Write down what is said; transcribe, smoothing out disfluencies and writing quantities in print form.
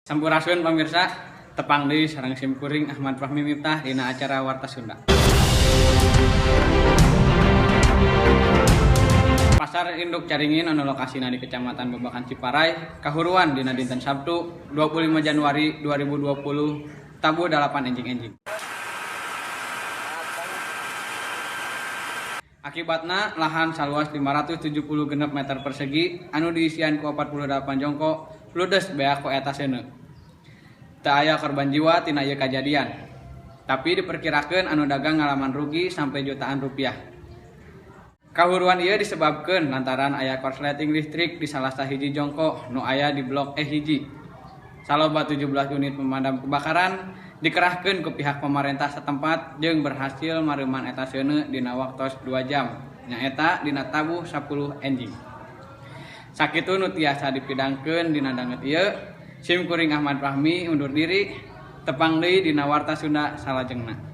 Sampurasun pamirsa, tepang deui sareng sim kuring Ahmad Fahmi Miftah dina acara Warta Sunda. Pasar Induk Caringin anu lokasina di Kecamatan Babakan Ciparay, kahuruan dina dinten Sabtu 25 Januari 2020 tabuh 8 enjing-enjing. Akibatna lahan saluas 570 genep meter persegi anu diisian ku 48 jongko ludes beak ku eta seuneu. Teu aya korban jiwa tina ieu kajadian. Tapi diperkirakeun anu dagang ngalaman rugi sampai jutaan rupiah. Kahuruan ieu disebabkeun lantaran aya korsleting listrik di salah sahiji jongko nu aya di blok E hiji. Saloba 17 unit pemadam kebakaran dikerahkeun ku pihak pemerintah setempat jeung berhasil mareuman eta seuneu dina waktos 2 jam, nyaeta dina tabuh 10 enjing. Sakitu nu tiasa dipidangkeun dina danget ieu, sim kuring Ahmad Fahmi undur diri, tepang deui dina Warta Sunda salajengna.